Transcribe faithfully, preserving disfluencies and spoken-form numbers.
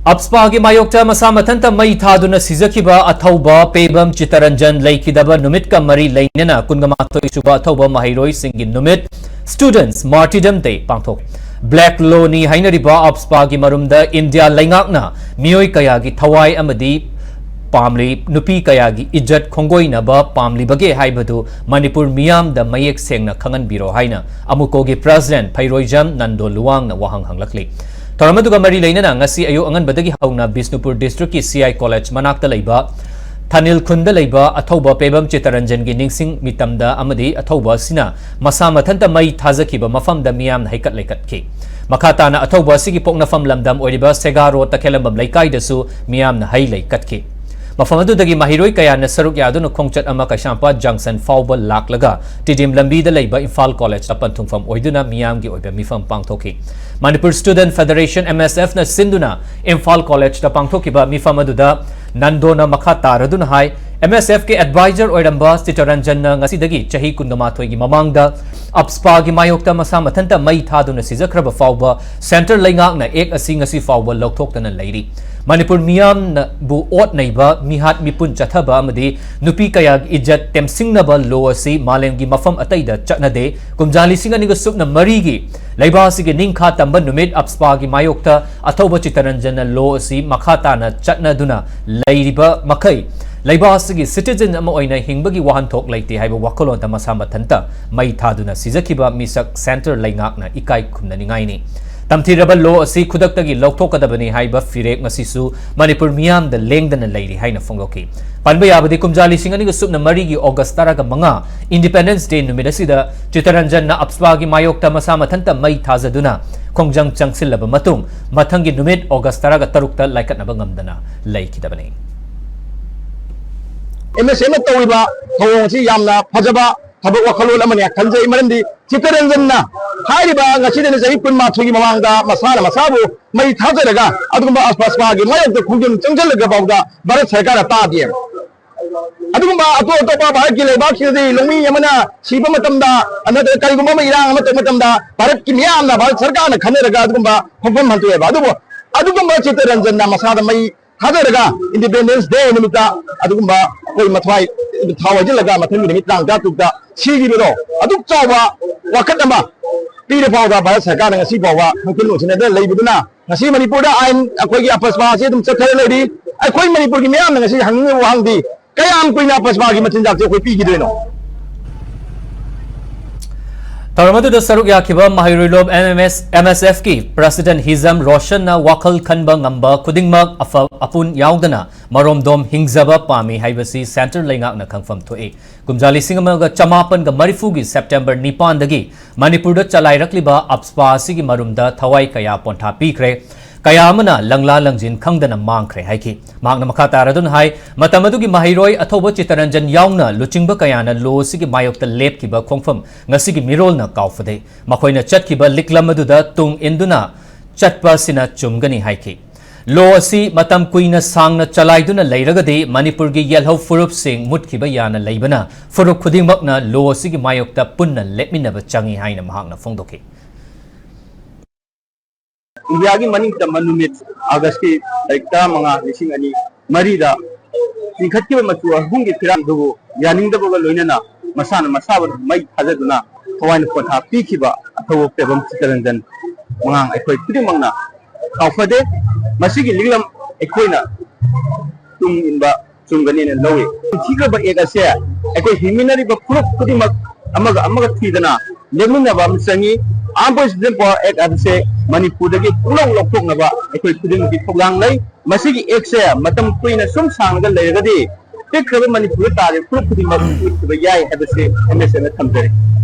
ꯑꯞꯁꯄꯥꯒꯤ ꯃꯥꯌꯣꯛꯇ ꯃꯁꯥ ꯃꯊꯟꯇ ꯃꯩ ꯊꯥꯗꯨꯅ ꯁꯤꯖꯈꯤꯕ ꯑꯊꯧꯕ ꯄꯦꯕꯝ ꯆꯤꯇꯔꯟꯖꯟ ꯂꯩꯈꯤꯗꯕ ꯅꯨꯃꯤꯠꯀ ꯃꯔꯤ ꯂꯩꯅꯅ ꯀꯨꯟꯃꯥꯊꯣꯏ ꯁꯨꯕ ꯑꯊꯧꯕ ꯃꯍꯩꯔꯣꯏꯁꯤꯡꯒꯤ ꯅꯨꯃꯤꯠ, Students Martyrdom Day, ꯄꯥꯡꯊꯣꯛ꯫ Black Law ꯅꯤ ꯍꯥꯏꯅꯔꯤꯕ ꯑꯞꯁꯄꯥꯒꯤ ꯃꯔꯨꯝꯗ ꯏꯟꯗꯤꯌꯥ ꯂꯩꯉꯥꯛꯅ ꯃꯤꯑꯣꯏ ꯀꯌꯥꯒꯤ ꯊꯋꯥꯏ ꯑꯃꯗꯤ ꯄꯥꯝꯂꯤ, ꯅꯨꯄꯤ ꯀꯌꯥꯒꯤ ꯏꯖꯠ ꯈꯣꯡꯒꯣꯏꯅꯕ ꯄꯥꯝꯂꯤꯕꯒꯦ ꯍꯥꯏꯕꯗꯨ ꯃꯅꯤꯄꯨꯔ ꯃꯤꯌꯥꯝꯗ ꯃꯌꯦꯛ ꯁꯦꯡꯅ ꯈꯪꯍꯟꯕꯤꯔꯣ ꯍꯥꯏꯅ ꯑꯃꯨꯀꯣꯒꯤ President ꯐꯩꯔꯣꯏꯖꯝ ꯅꯟꯗꯣ ꯂꯨꯋꯥꯡꯅ ꯋꯥꯍꯪ ꯍꯪꯂꯛꯂꯤ꯫ ꯊꯧꯔꯝ ꯑꯗꯨꯒ ꯃꯔꯤ ꯂꯩꯅꯅ ꯉꯁꯤ ꯑꯌꯨꯛ ꯑꯉꯟꯕꯗꯒꯤ ꯍꯧꯅ ꯕꯤꯁꯅꯨꯄꯨꯔ district ꯀꯤ C I College ꯃꯅꯥꯛꯇ ꯂꯩꯕ ꯊꯥꯅꯤꯜ ꯈꯨꯟꯗ ꯂꯩꯕ ꯑꯊꯧꯕ ꯄꯦꯕꯝ ꯆꯤꯇꯔꯟꯖꯟꯒꯤ ꯅꯤꯡꯁꯤꯡ ꯃꯤꯇꯝꯗ ꯑꯃꯗꯤ ꯑꯊꯧꯕ ꯑꯁꯤꯅ ꯃꯁꯥ ꯃꯊꯟꯇ ꯃꯩ ꯊꯥꯖꯈꯤꯕ ꯃꯐꯝꯗ ꯃꯤꯌꯥꯝꯅ ꯍꯩꯀꯠ ꯂꯩꯀꯠꯈꯤ꯫ ꯃꯈꯥ ꯇꯥꯅ ꯑꯊꯧꯕ ꯑꯁꯤꯒꯤ ꯄꯣꯛꯅꯐꯝ ꯂꯝꯗꯝ ꯑꯣꯏꯔꯤꯕ ꯁꯦꯒꯥ ꯔꯣꯗꯇ ꯈꯦꯂꯝꯕꯝ ꯂꯩꯀꯥꯏꯗꯁꯨ ꯃꯤꯌꯥꯝꯅ ꯍꯩ ꯂꯩ ꯀꯠꯈꯤ꯫ ꯃꯐꯝ ꯑꯗꯨꯗꯒꯤ ꯃꯍꯩꯔꯣꯏ ꯀꯌꯥꯅ ꯁꯔꯨꯛ ꯌꯥꯗꯨꯅ ꯈꯣꯡꯆꯠ ꯑꯃ ꯀꯩꯁꯥꯝꯄꯥꯠ junction ꯐꯥꯎꯕ ꯂꯥꯛꯂꯒ ꯇꯤꯗꯤꯝ ꯂꯝꯕꯤꯗ ꯂꯩꯕ ꯏꯝꯐꯥꯜ College ꯇ ꯄꯟꯊꯨꯡꯐꯝ ꯑꯣꯏꯗꯨꯅ ꯃꯤꯌꯥꯝꯒꯤ ꯑꯣꯏꯕ ꯃꯤꯐꯝ ꯄꯥꯡꯊꯣꯛꯈꯤ꯫ Manipur Student Federation, M S F ꯅ ꯁꯤꯟꯗꯨꯅ ꯏꯝꯐꯥꯜ College ꯇ ꯄꯥꯡꯊꯣꯛꯈꯤꯕ ꯃꯤꯐꯝ ꯑꯗꯨꯗ ꯅꯟꯗꯣꯅ ꯃꯈꯥ ꯇꯥꯔꯗꯨꯅ ꯍꯥꯏ, M S F ꯀꯤ advisor ꯑꯣꯏꯔꯝꯕ ꯆꯤꯇꯔꯟꯖꯟꯅ ꯉꯁꯤꯗꯒꯤ ꯆꯍꯤ ꯀꯨꯟꯃꯥꯊꯣꯏꯒꯤ ꯃꯃꯥꯡꯗ ꯑꯞꯁꯄꯥꯒꯤ ꯃꯥꯌꯣꯛꯇ ꯃꯁꯥ ꯃꯊꯟꯇ ꯃꯩ ꯊꯥꯗꯨꯅ ꯁꯤꯖꯈ꯭ꯔꯕ ꯐꯥꯎꯕ centre ꯂꯩꯉꯥꯛꯅ act ꯑꯁꯤ ꯉꯁꯤ ꯐꯥꯎꯕ ꯂꯧꯊꯣꯛꯇꯅ ꯂꯩꯔꯤ꯫ ꯃꯅꯤꯄꯨꯔ ꯃꯤꯌꯥꯝꯅꯕꯨ ꯑꯣꯠ ꯅꯩꯕ, ꯃꯤꯍꯥꯠ ꯃꯤꯄꯨꯟ ꯆꯠꯊꯕ ꯑꯃꯗꯤ ꯅꯨꯄꯤ ꯀꯌꯥꯒꯤ ꯏꯖꯠ ꯇꯦꯝꯁꯤꯡꯅꯕ law ꯑꯁꯤ ꯃꯥꯂꯦꯝꯒꯤ ꯃꯐꯝ ꯑꯇꯩꯗ ꯆꯠꯅꯗꯦ꯫ ꯀꯨꯝꯖꯥ ꯂꯤꯁꯤꯡ ꯑꯅꯤꯒ ꯁꯨꯞꯅ ꯃꯔꯤꯒꯤ ꯂꯩꯕꯥꯛ ꯑꯁꯤꯒꯤ ꯅꯤꯡꯈꯥ ꯇꯝꯕ ꯅꯨꯃꯤꯠ ꯑꯞꯁꯄꯥꯒꯤ ꯃꯥꯌꯣꯛꯇ ꯑꯊꯧꯕ ꯆꯤꯇꯔꯟꯖꯟꯅ law ꯑꯁꯤ ꯃꯈꯥ ꯇꯥꯅ ꯆꯠꯅꯗꯨꯅ ꯂꯩꯔꯤꯕ ꯃꯈꯩ ꯂꯩꯕꯥꯛ ꯑꯁꯤꯒꯤ citizen ꯑꯃ ꯑꯣꯏꯅ ꯍꯤꯡꯕꯒꯤ ꯋꯥꯍꯟꯊꯣꯛ ꯂꯩꯇꯦ ꯍꯥꯏꯕ ꯋꯥꯈꯜꯂꯣꯟꯗ ꯃꯁꯥ ꯃꯊꯟꯇ ꯃꯩ ꯊꯥꯗꯨꯅ ꯁꯤꯖꯈꯤꯕ ꯃꯤꯁꯛ centre ꯂꯩꯉꯥꯛꯅ ꯏꯀꯥꯏ ꯈꯨꯝꯅꯅꯤꯡꯉꯥꯏꯅꯤ꯫ ꯇꯝꯊꯤꯔꯕ law ꯑꯁꯤ ꯈꯨꯗꯛꯇꯒꯤ ꯂꯧꯊꯣꯛꯀꯗꯕꯅꯤ ꯍꯥꯏꯕ ꯐꯤꯔꯦꯞ ꯉꯁꯤꯁꯨ ꯃꯅꯤꯄꯨꯔ ꯃꯤꯌꯥꯝꯗ ꯂꯦꯡꯗꯅ ꯂꯩꯔꯤ ꯍꯥꯏꯅ ꯐꯣꯡꯗꯣꯛꯈꯤ꯫ ꯄꯟꯕ ꯌꯥꯕꯗꯤ ꯀꯨꯝꯖꯥ ꯂꯤꯁꯤꯡ ꯑꯅꯤꯒ ꯁꯨꯞꯅ ꯃꯔꯤꯒꯤ August ꯇꯔꯥꯒ ꯃꯉꯥ Independence Day ꯅꯨꯃꯤꯠ ꯑꯁꯤꯗ ꯆꯤꯇꯔꯟꯖꯟꯅ ꯑꯞꯁꯄꯥꯒꯤ ꯃꯥꯌꯣꯛꯇ ꯃꯁꯥ ꯃꯊꯟꯇ ꯃꯩ ꯊꯥꯖꯗꯨꯅ ꯈꯣꯡꯖꯪ ꯆꯪꯁꯤꯜꯂꯕ ꯃꯇꯨꯡ ꯃꯊꯪꯒꯤ ꯅꯨꯃꯤꯠ August ꯇꯔꯥꯒ ꯇꯔꯨꯛꯇ ꯂꯥꯏꯀꯠꯅꯕ ꯉꯝꯗꯅ ꯂꯩꯈꯤꯗꯕꯅꯤ꯫ M S F ꯅ ꯇꯧꯔꯤꯕ ꯊꯧꯑꯣꯡ ꯑꯁꯤ ꯌꯥꯝꯅ ꯐꯖꯕ ꯊꯕꯛ ꯋꯥꯈꯜꯂꯣꯟ ꯑꯃꯅꯤ ꯈꯟꯖꯩ꯫ ꯃꯔꯝꯗꯤ ꯆꯤꯇꯔꯟꯖꯟꯅ ꯍꯥꯏꯔꯤꯕ ꯉꯁꯤꯗꯅ ꯆꯍꯤ ꯀꯨꯟꯃꯥꯊꯣꯏꯒꯤ ꯃꯃꯥꯡꯗ ꯃꯁꯥꯅ ꯃꯁꯥꯕꯨ ꯃꯩ ꯊꯥꯖꯔꯒ ꯑꯗꯨꯒꯨꯝꯕ ꯑꯞꯁꯄꯥꯒꯤ ꯃꯥꯌꯣꯛꯇ ꯈꯣꯡꯖꯪ ꯆꯪꯁꯤꯜꯂꯒ ꯐꯥꯎꯗ ꯚꯥꯔꯠ ꯁꯔꯀꯥꯔꯅ ꯇꯥꯗꯦ꯫ ꯑꯗꯨꯒꯨꯝꯕ ꯑꯇꯣꯞ ꯑꯇꯣꯞꯄ ꯚꯥꯔꯠꯀꯤ ꯂꯩꯕꯥꯛꯁꯤꯡꯗꯗꯤ ꯂꯧꯃꯤ ꯑꯃꯅ ꯁꯤꯕ ꯃꯇꯝꯗ ꯅꯠꯇ꯭ꯔꯒ ꯀꯔꯤꯒꯨꯝꯕ ꯑꯃ ꯏꯔꯥꯡ ꯑꯃ ꯇꯧꯕ ꯃꯇꯝꯗ ꯚꯥꯔꯠꯀꯤ ꯃꯤꯌꯥꯝꯅ, ꯚꯥꯔꯠ ꯁꯔꯀꯥꯔꯅ ꯈꯟꯅꯔꯒ ꯑꯗꯨꯒꯨꯝꯕ ꯈꯣꯡꯐꯝ ꯍꯟꯗꯣꯛꯑꯦꯕ꯫ ꯑꯗꯨꯕꯨ ꯑꯗꯨꯒꯨꯝꯕ ꯆꯤꯠꯇꯔꯟꯖꯟꯅ ꯃꯁꯥꯗ ꯃꯩ ꯊꯥꯗꯔꯒ Independence Day ꯅꯨꯃꯤꯠꯇ ꯑꯗꯨꯒꯨꯝꯕ ꯑꯩꯈꯣꯏ ꯃꯊ꯭ꯋꯥꯏ ꯊꯥꯎ ꯍꯩꯖꯤꯜꯂꯒ ꯃꯊꯪꯒꯤ ꯅꯨꯃꯤꯠ ꯇꯥꯡ ꯇꯔꯥ ꯇꯔꯨꯛꯇ ꯁꯤꯈꯤꯕꯗꯣ ꯑꯗꯨꯛ ꯆꯥꯎꯕ ꯋꯥꯀꯠ ꯑꯃ ꯄꯤꯔ ꯐꯥꯎꯕ ꯚꯥꯔꯠ ꯁꯔꯀꯥꯔꯅ ꯉꯁꯤ ꯐꯥꯎꯕ ꯈꯪꯊꯤꯟ ꯅꯣꯟꯁꯤꯟꯅꯗꯅ ꯂꯩꯕꯗꯨꯅ ꯉꯁꯤ ꯃꯅꯤꯄꯨꯔꯗ ꯑꯥꯏꯟ ꯑꯩꯈꯣꯏꯒꯤ ꯑꯄꯁꯄꯥ ꯑꯁꯤ ꯑꯗꯨꯝ ꯆꯠꯊꯔ ꯂꯩꯔꯤ꯫ ꯑꯩꯈꯣꯏ ꯃꯅꯤꯄꯨꯔꯒꯤ ꯃꯤꯌꯥꯝꯅ ꯉꯁꯤ ꯍꯪꯅꯤꯡꯉꯤꯕ ꯋꯥꯍꯪꯗꯤ ꯀꯌꯥꯝ ꯀꯨꯏꯅ ꯑꯄꯁꯄꯥꯒꯤ ꯃꯆꯤꯟꯖꯥꯛꯁꯦ ꯑꯩꯈꯣꯏ ꯄꯤꯈꯤꯗꯣꯏꯅꯣ? ꯊꯧꯔꯝ ꯑꯗꯨꯗ ꯁꯔꯨꯛ ꯌꯥꯈꯤꯕ ꯃꯍꯩꯔꯣꯏ ꯂꯣꯝ ꯑꯦꯝ ꯑꯦꯁ ꯑꯦꯐꯀꯤ ꯄ꯭ꯔꯁꯤꯗꯦꯟꯠ ꯍꯤꯖꯝ ꯔꯣꯁꯟꯅ ꯋꯥꯈꯜ ꯈꯟꯕ ꯉꯝꯕ ꯈꯨꯗꯤꯡꯃꯛ ꯑꯐ ꯑꯄꯨꯟ ꯌꯥꯎꯗꯅ ꯃꯔꯣꯝꯗꯣꯝ ꯍꯤꯡꯖꯕ ꯄꯥꯝꯃꯤ ꯍꯥꯏꯕꯁꯤ ꯁꯦꯟꯇꯔ ꯂꯩꯉꯥꯛꯅ ꯈꯪꯐꯝ ꯊꯣꯛꯏ꯫ ꯀꯨꯝꯖꯥ ꯂꯤꯁꯤꯡ ꯑꯃꯒ ꯆꯃꯥꯄꯟꯒ ꯃꯔꯤꯐꯨꯒꯤ ꯁꯦꯞꯇꯦꯝꯕꯔ ꯅꯤꯄꯥꯟꯗꯒꯤ ꯃꯅꯤꯄꯨꯔꯗ ꯆꯂꯥꯏꯔꯛꯂꯤꯕ ꯑꯞꯁꯄꯥ ꯑꯁꯤꯒꯤ ꯃꯔꯨꯝꯗ ꯊꯋꯥꯏ ꯀꯌꯥ ꯄꯣꯟꯊꯥ ꯄꯤꯈ꯭ꯔꯦ꯫ ꯀꯌꯥ ꯑꯃꯅ ꯂꯪꯂꯥ ꯂꯪꯖꯤꯟ ꯈꯪꯗꯅ ꯃꯥꯡꯈ꯭ꯔꯦ ꯍꯥꯏꯈꯤ꯫ ꯃꯍꯥꯛꯅ ꯃꯈꯥ ꯇꯥꯔꯗꯨꯅ ꯍꯥꯏ, ꯃꯇꯝ ꯑꯗꯨꯒꯤ ꯃꯍꯩꯔꯣꯏ ꯑꯊꯧꯕ ꯆꯤꯇꯔꯟꯖꯟ ꯌꯥꯎꯅ ꯂꯨꯆꯤꯡꯕ ꯀꯌꯥꯅ ꯂꯣ ꯑꯁꯤꯒꯤ ꯃꯥꯌꯣꯛꯇ ꯂꯦꯞꯈꯤꯕ ꯈꯣꯡꯐꯝ ꯉꯁꯤꯒꯤ ꯃꯤꯔꯣꯜꯅ ꯀꯥꯎꯐꯗꯦ꯫ ꯃꯈꯣꯏꯅ ꯆꯠꯈꯤꯕ ꯂꯤꯛꯂꯝ ꯑꯗꯨꯗ ꯇꯨꯡ ꯏꯟꯗꯨꯅ ꯆꯠꯄ ꯑꯁꯤꯅ ꯆꯨꯝꯒꯅꯤ ꯍꯥꯏꯈꯤ꯫ ꯂꯣ ꯑꯁꯤ ꯃꯇꯝ ꯀꯨꯏꯅ ꯁꯥꯡꯅ ꯆꯂꯥꯏꯗꯨꯅ ꯂꯩꯔꯒꯗꯤ ꯃꯅꯤꯄꯨꯔꯒꯤ ꯌꯦꯜꯍꯧ ꯐꯨꯔꯨꯞꯁꯤꯡ ꯃꯨꯠꯈꯤꯕ ꯌꯥꯅ ꯂꯩꯕꯅ ꯐꯨꯔꯨꯞ ꯈꯨꯗꯤꯡꯃꯛꯅ ꯂꯣ ꯑꯁꯤꯒꯤ ꯃꯥꯌꯣꯛꯇ ꯄꯨꯟꯅ ꯂꯦꯞꯃꯤꯟꯅꯕ ꯆꯪꯏ ꯍꯥꯏꯅ ꯃꯍꯥꯛꯅ ꯐꯣꯡꯗꯣꯛꯈꯤ꯫ ꯏꯟꯗꯤꯌꯥꯒꯤ ꯃꯅꯤꯡ ꯇꯝꯕ ꯅꯨꯃꯤꯠ ꯑꯥꯒꯁꯀꯤ ꯇꯥꯔꯤꯛ ꯇꯔꯥꯃꯉꯥ, ꯂꯤꯁꯤꯡ ꯑꯅꯤ ꯃꯔꯤꯗ ꯆꯤꯡꯈꯠꯈꯤꯕ ꯃꯆꯨ ꯑꯍꯨꯝꯒꯤ ꯐꯤꯔꯥꯜ ꯑꯗꯨꯕꯨ ꯌꯥꯅꯤꯡꯗꯕꯒ ꯂꯣꯏꯅꯅ ꯃꯁꯥꯅ ꯃꯁꯥꯕꯨ ꯃꯩ ꯊꯥꯖꯗꯨꯅ ꯊꯋꯥꯏꯅ ꯄꯣꯟꯊꯥ ꯄꯤꯈꯤꯕ ꯑꯊꯧꯕ ꯄꯦꯕꯝ ꯆꯤꯇꯔꯟꯖꯟ ꯃꯉꯥꯡ ꯑꯩꯈꯣꯏ ꯈꯨꯗꯤꯡꯃꯛꯅ ꯀꯥꯎꯐꯗꯦ꯫ ꯃꯁꯤꯒꯤ ꯂꯤꯛꯂꯝ ꯑꯩꯈꯣꯏꯅ ꯇꯨꯡ ꯏꯟꯕ ꯆꯨꯝꯒꯅꯤꯅ ꯂꯧꯏ꯫ ꯊꯤꯈ꯭ꯔꯕ ꯑꯦꯛ ꯑꯁꯦ ꯑꯩꯈꯣꯏ ꯍꯤꯡꯃꯤꯟꯅꯔꯤꯕ ꯐꯨꯔꯨꯞ ꯈꯨꯗꯤꯡꯃꯛ ꯑꯃꯒ ꯑꯃꯒ ꯊꯤꯗꯅ ꯂꯦꯞꯃꯤꯟꯅꯕ ꯑꯃ ꯆꯪꯏ꯫ Armed Forces Discipline Power Act ꯍꯥꯏꯕꯁꯦ ꯃꯅꯤꯄꯨꯔꯗꯒꯤ ꯄꯨꯡꯂꯧ ꯂꯧꯊꯣꯛꯅꯕ ꯑꯩꯈꯣꯏ ꯈꯨꯗꯤꯡꯃꯛꯀꯤ ꯊꯧꯗꯥꯡ ꯂꯩ꯫ ꯃꯁꯤꯒꯤ ꯑꯦꯛꯁꯦ ꯃꯇꯝ ꯀꯨꯏꯅ ꯁꯨꯝ ꯁꯥꯡꯂꯒ ꯂꯩꯔꯒꯗꯤ ꯄꯤꯛꯈ꯭ꯔꯕ ꯃꯅꯤꯄꯨꯔꯗ ꯇꯥꯔꯤꯕ ꯐꯨꯔꯨꯞ ꯈꯨꯗꯤꯡꯃꯛ ꯃꯨꯠꯈꯤꯕ ꯌꯥꯏ ꯍꯥꯏꯕꯁꯤ ꯑꯦꯝ ꯑꯦꯁ ꯑꯦꯅ ꯊꯝꯖꯔꯤ꯫